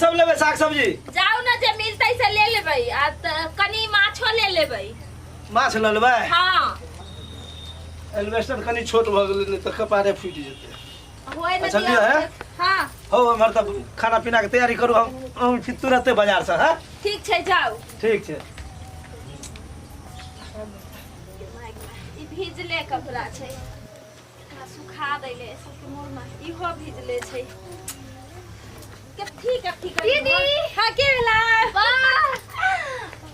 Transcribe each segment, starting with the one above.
सब लेबै साग सब्जी? जाउ ने, जे मिलतै से ले लेबै, आ कनि माछो ले लेबै। माछ लऽ लेबै? हाँ। एल्वेस्टर कनि छोट भऽ गेलै, नहि तऽ कपारे फूटि जेतै। होय ने। अच्छा, दिअ। लिअ, हे। हाँ। हौ, एम्हर तऽ खाना पीनाके तैयारी करू, हम छी तुरते बाजारसँ। हँ। ठीक छै, जाउ। ठीक छै। ई भीजले कपड़ा छै, एकरा सुखा दैले सबके मोरमे। इहो भीजले छै। कथी कथी करी? दीदी! हाँ, के भेला? वाह!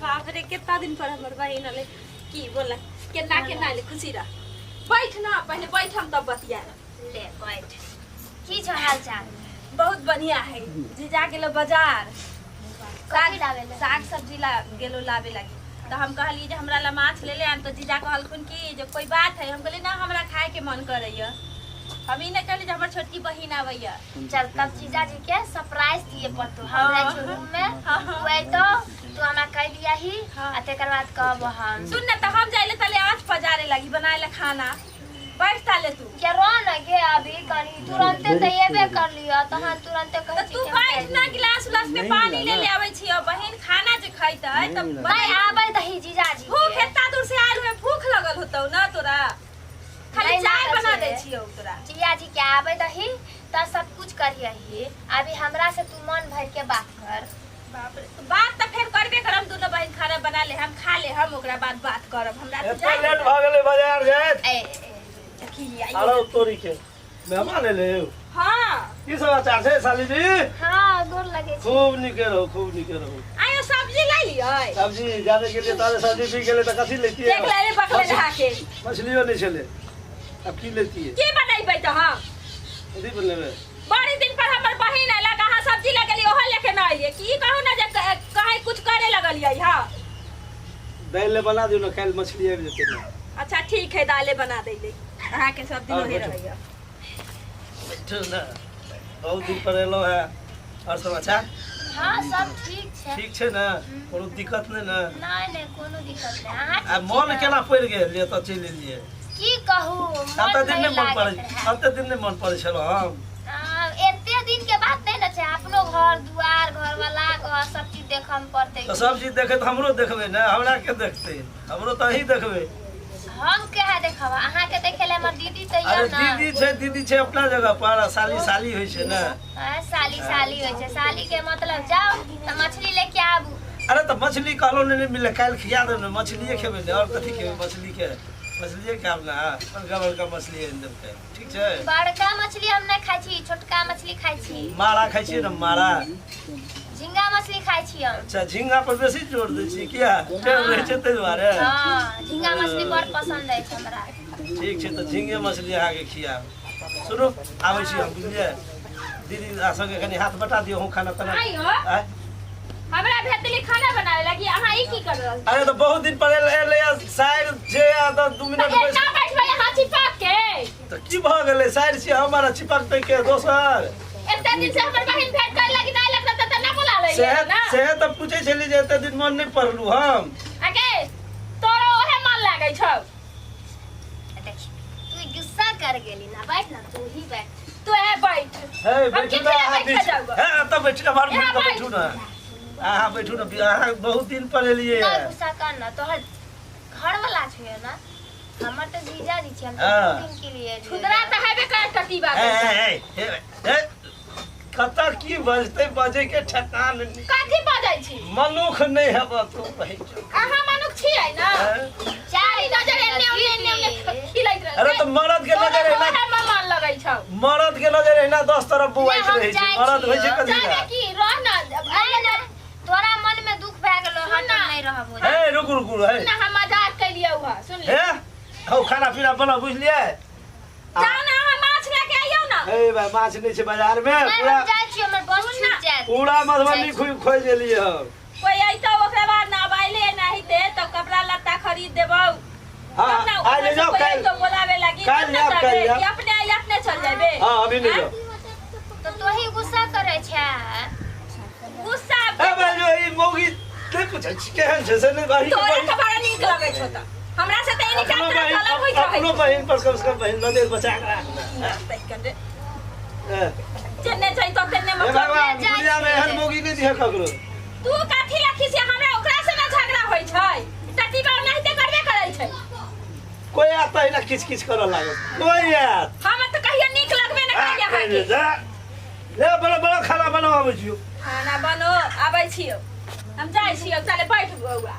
बाप रे, कितना दिन पर हमर बहिन अलै। की बोला, केना केना अलै? खुशी रह, बैठ ना पहिले, बैठ, हम तब बतिया। ले बैठ। की छौ हाल चाल? बहुत बढ़िया है। जीजा गेलो बाजार। कथी लाबै लए? साग सब्जी ला गेलो लाबे लागी, तऽ हम कहलियै जे हमरा ला माछ ले ले आन, तऽ जीजा कहलखुन कि जे कोई बात है। हम कहलियै ना, हमरा खाए के मन करैया। हम ई नहि कहली जे हमर छोटकी बहिन आबैया। चल तब, जीजाजी के सरप्राइज दिए पड़तो। हम जाइ छी रूम में। तू अयतो, तू हमरा कह दियाही। आ तेकर बाद कहब हम। सुन ने, तऽ हम जाइले तले आँच पजारे लागी, बनाए ला खाना। बैठ ताले तू। के रो न गे, अभी कनी तुरंते तऽ एबे कर लियो, तहन तुरंते कहै तऽ छी तू कि हम बैठ जाइ ना, गिलास उलास में पानी ले ले आबै छियो। बहिन खाना जे खैतै तऽ छी। नहीं आबै दही जीजाजी भूख के। एत्ता दूर से आयल हुए, भूख लगल होतौ ना तोरा? खाली नहीं चाय लागल बना छै। दै छियौ तोरा। जीजाजी के आबै दही तऽ सब कुछ करियही। अभी हमरा से तू मन भर के बात कर। बाप रे, तो बात तऽ फेर करबे करम। दुनो बहिन खाना बना ले, हम खा ले हम, ओकरा बाद बात करब। हमरा तऽ एते जाय लेट भऽ गेलै बाजार जाइत? ए, ए, देखी आइयो। आरो तोरी के मेहमान एलै? हाँ। की समाचार छै साली जी? हाँ, गोर लगे छी। खूब नीके रहू, खूब नीके रहू। आयो, सब्जी ले लियै। सब्जी जादे गेलियै तारे सब्जी पी गेलै, तऽ कथी लैतियै? देख ले रे बकले नहा के। मछलियो नहि छलै, आब की लैतियै? की बनेबै तऽ हम? कथी बनेबै? बड़ी दिन पर हमर बहिन अयलक, अहाँ सब्जी लए गेलियै, ओहो लेके न अयलियै। की कहू ने जे कहीं कुछ करे लगलियै। हाँ। दालि ले बना दियौ ने, काल्हि मछली आबि जेतै ने। अच्छा ठीक है, दाले बना दैले अहाँके। सब दिन हाँ, ओहे बैठू। रहैया। बैठू ने, बहुत दिन पर एलहुँ हेँ। आओर समाचार? हाँ, सब ठीक छै। ठीक छै ने? कोनो दिक्कत नहि ने? नहीं नहीं, कोनो दिक्कत नहीं। अहाँ आ ठीक छी मन ने? केना पड़ि गेल जे एतऽ चलि एलियै? की कहू, मन कते दिन नहीं नहि मन पड़ै? लागैत रहै। कते दिन नहि मन पड़ै छलहुँ हम? एते दिन के बात नहीं ने छै। अपनो घर दुआर, घर वाला घर, सब चीज देखऽ में पड़तै। तऽ सब चीज देखैत हमरो देखबै ने? हमरा के देखतै? हमरो तऽ अहीं देखबै। हम केहा देखब? अहाँ के देखे ले हमर दीदी तऽ अरे यऽ ने। दीदी छै, दीदी छै अपना जगह पर, आ साली साली होइ छै ने। हाँ, साली साली होइ छै। साली के मतलब जाउ तऽ मछली लेके आबू। अरे तऽ मछली कहलहुँ ने नहि मिललै, काल्हि खिया देब ने। मछलिए खेबै ने, आओर कथी खेबै? मछली के, मछलिए खायब ने। बड़का बड़का मछली आनि देब काल्हि, ठीक छै? बड़का मछली हम नहि खाइ छी, छोटका मछली खाइ छी। मारा खाइ छियै ने, मारा? झिंगा मछली खाइ छी हम। अच्छा, झिंगा पर बेसी जोर दै छियै किया? टेढ़ रहै छै ताहि दुआरे? हँ, झिंगा मछली बड़ पसंद अछि हमरा। ठीक छै, तऽ झिंगे मछली अहाँके खियाब। सुनू, आबै छी हम, बुझलियै? दीदी आ संगे कनि हाथ बटा दियौ हम खाना ताना। आइयो। आँय? हमरा भेटली खाना बनावे लागी, अहाँ ई की कर रहल? अरे तऽ बहुत दिन पर एलै साइर छै, आ तऽ 2 मिनट तऽ बैस। एना बैठबै अहाँ चिपक के? तऽ की भऽ गेलै? साइर छियै हमर, चिपकतै के दोसर? एते दिन से हमर बहिन भेंट करे लागी नहीं लगता तऽ ना बोला ले से ना। से तऽ पूछै छली जे एते दिन मन नहि पड़लू हम। अगे तोरा ओहे मन लागै छौ। देखी, तू गुस्सा कर गेली ना। बैठ ना, तू ही बैठ। तू है बैठ। हे। हम बैठू किथे ने अहाँ। बैठ बीच जाऊ? हे, एतऽ बैठू ने, मारू। यहाँ बैठू, बैठू ने अहाँ, बैठू ने। अहाँ बहुत दिन पर एलियै। ना गुस्सा कर ना, तोहर घर वाला छै ना, हमर तऽ जीजाजी छै। हम तऽ 2 दिन के लिए एलियै। खुदरा तऽ हेबे करत कतीबा। हे हे हे हे हे, कतऽ की बजतै, बजै के ठेकान नहि। कथी बजै छी? मनुख नहि हेब तू बहिन। अहाँ मनुख छियै ना? हैं? चारि नजर एन्ने ओन्ने एन्ने ओन्ने खिलैत रहै। अरे तऽ मरद के नजर एना ओहे में मन लगै छौ। मरद के नजर एना 10 तरफ बौआइत हम रहै छै। जाइ मरद होइ छै छियौ। कथी जाबे लए? की रह ना। नहीं ना, तोरा मन में दुख भए गेलो, सुन हट। ना। नहीं रहबो। हे, रुकू रुकू, हे। ना, हम मजाक केलियै उहा, सुन ले। हे हौ, खाना पीना बना, बुझलियै? जाउ ना, अहाँ माछ लए के आइयौ ना। हे भाई, माछ नहि छै बाजार मे। नहीं, पूरा हम जाइ छी, हमर बस सुन ना। छूट जायत। पूरा मधुबनी खोजि एलियै हम। कोई अइतौ ओकरा बाद ना। अब आइले नाही ते तऽ कपड़ा लत्ता खरीद देबौ। हाँ, तब ना। आइ ले ऊपर से जाओ, कोई काल्हि। अइतौ बोलावे लागी काल्हि तब ना जायब, काल्हि जाबे जायब। कि अपने आइले अपने चल जाबे? हाँ, अभी नहि जाओ। तऽ तोही गुस्सा करै छै? गुस्सा। हे भाई, जो ई मौगी नहि पूछै छी केहन छै से नहि अही के तोरा बहिन तऽ बड़ा नीक लगै छौ, तऽ हमरा से तऽ एनी अपनो टाइम तोरा बहिन अलग होइत रहै। अपनो बहिन पर कम से कम बहिन नजर बचा के राख ने। जेने जइतौ तेने हे मतलब भगवान, जाइ दुनिया में छियै। एहन मौगी नहि। है ककरो। तू कथी ला खिसिया? हमरा ओकरा से ना झगड़ा होई छै, टटी बार नहीं ते करबे करै छै। कोई आता ही ना किच किच करऽ लागल कोई आत। हम तऽ कहियो नीक लगबे ना करैया अहाँके। जा ले, बड़ा बड़ा खाना बनाओ, आबै छियौ। खाना बनो, आबै छियौ, हम जाइ छियौ। चले बैठ बौआ।